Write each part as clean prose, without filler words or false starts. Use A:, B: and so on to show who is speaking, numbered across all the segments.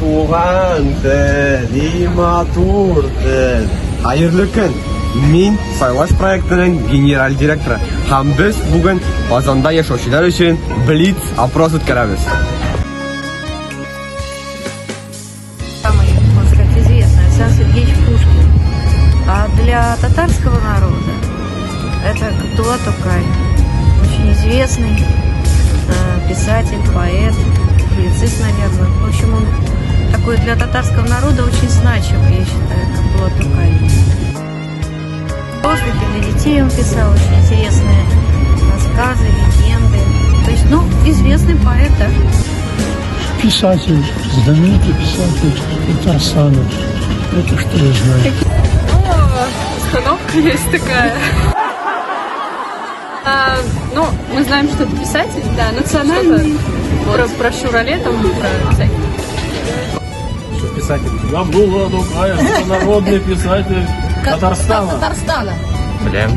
A: Туган тел, и матур тел. Хәерле көн! Мин Сайлаш проектының генераль директоры һәм без бүген Казанда яшәүчеләр өчен блиц опрос үткәрәбез.
B: Самый, можно сказать, известный Александр Сергеевич Пушкин. А для татарского народа это Габдулла Тукай. Очень известный писатель, поэт, публицист, наверное. В общем, он такой для татарского народа очень значимый, я считаю, Габдулла Тукай. Взрослых и для детей он писал очень интересные рассказы, легенды. То есть, ну, известный поэт, да.
C: Писатель, знаменитый писатель Татарстана. Это что я знаю.
D: Установка есть такая. А, ну, мы знаем, что это писатель, да, национальный. Про Шурале, там, про всякие.
C: Габдулла Тукаев, это народный писатель Татарстана.
E: Беләм.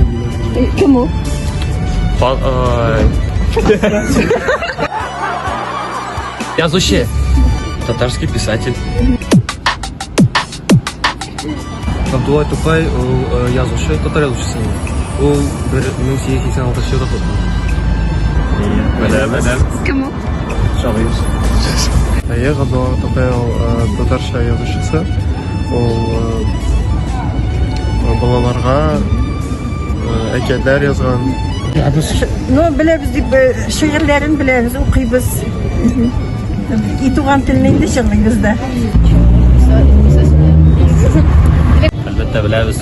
E: Кем ул? Язучы. Татарский писатель.
F: Габдулла Тукай ул язучы, татар язучысы. Ул 1886 елда туган.
E: Беләм.
D: Кем ул?
E: Шагыйрь.
G: Әйе, Габдулла Тукай ул татарча язучысы. Ул балаларга әкиятләр язган.
H: Ну, беләбез дип, шигырьләрен беләбез, укыйбыз. И туган телне инде җырлыйбыз да.
I: Әлбәттә беләбез.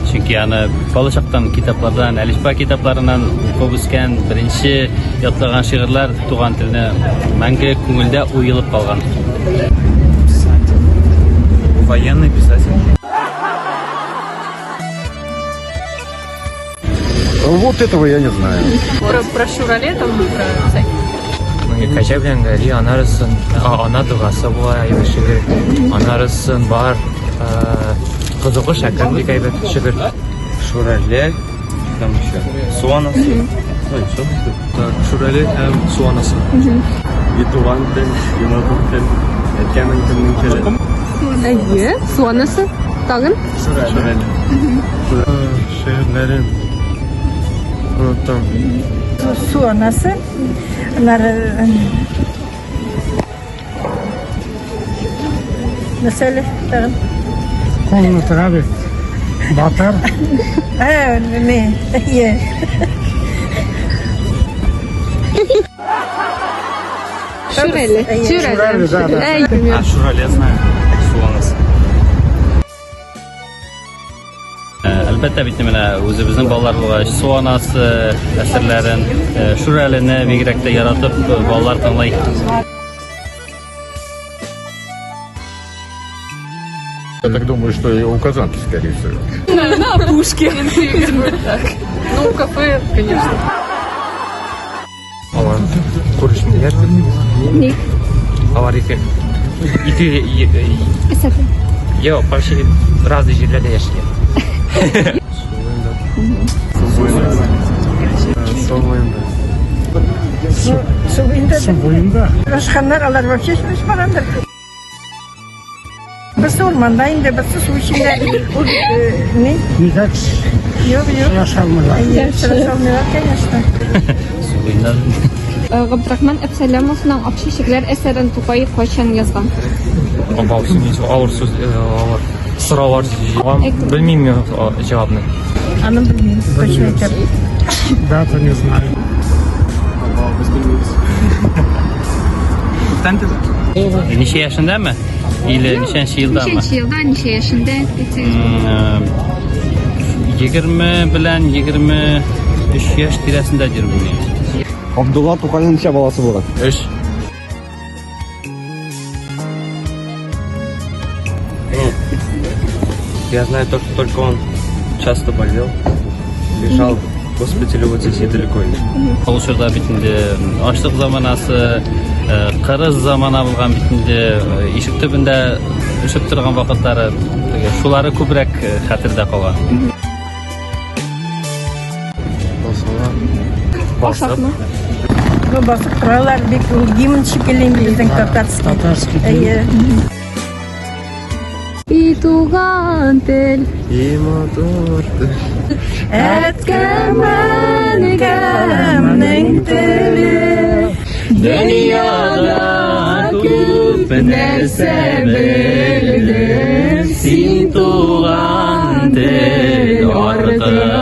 I: Чөнки аны балачактан китаплардан, әлифба китапларыннан укып үскән, беренче ятлаган шигырьләр туган телне мәңге күңелдә уелып калган.
E: Военный писатель.
J: Вот этого я не знаю.
D: Про Шурале, там, про всякие.
F: Кәҗә белән Гали анарысын, ана догасы була әйбәт шигырь. Анарысын бар кызыклы шәкерт бик әйбәт шигырь.
E: Шурале. Там еще. Су анасы. Ну и все.
F: Так, Шурале һәм Су анасы.
E: И туган тел, и матур тел. Әткәнең кемнең теле?
D: Әйе, су анасы. Тагын?
E: Шурале.
G: Шигырьләрен оныттым.
H: Су анасы. Аннары нәрсә әле тагын?
C: Колны тора бит. Батыр.
H: Ә, не, әйе.
D: Шурале.
C: Шурале, да, да.
D: Әй,
E: А, Шурале знаю. Су анасы.
I: Әлбәттә бит менә үзебезнең балалар булгач, Су анасы әсәрләрен, Шүрәлене бигрәк тә яратып балалар тыңлый.
J: Я так думаю, что и у Казанки, скорее всего.
D: На опушке. Так. Ну, кафе, конечно.
F: Алар күрешмиләр.
D: Ник?
F: Алар ике Юк, вообще разный җирләрдә яшиләр.
G: Су буенда.
H: Су буенда.
C: Су буенда.
H: Очрашканнар, алар вообще очрашмагандыр. Берсе урманда инде, берсе су эчендә. Ул ни?
C: Никак
H: Юк, юк.
C: очраша алмыйлар.
H: Әйе, очраша алмыйлар, конечно.
I: Су буенда.
D: Габдрахман Әпсәләмовның Ак чәчәкләр әсәрен Тукай кайчан язган?
F: Абау, авыр сүз, авыр сораулар. Белмим мин җавапны.
H: Аны белмим, точно әйтәм.
C: Дату не знаю.
E: Күптән түгел.
I: Ничә яшендәме? Или ничәнче елдамы?
D: Ничәнче елда, ничә яшендә?
I: 20 белән 23 яшь тирәсендә дип уйлыйм.
A: Абдулла Тукайның ничә баласы булган?
E: Өч. Я знаю то, что только он часто болел, лежал в госпитале вот здесь недалеко.
I: Ул чорда бит инде ачлык заманасы, кырыс замана булган бит инде, ишек төбендә өшеп торган вакытлары, теге шулары күбрәк хәтердә калган.
G: Басалар.
D: Ашакмы?
H: Ну, басып торалар бик ул гимн шикелле инде безнең татарский.
C: Татарский гимн.
H: Әйе.
D: И туган тел.
G: И матур тел.
H: Әткәм, әнкәмнең теле.
I: Дөньяда күп нәрсә белдем, син туган тел аркылы.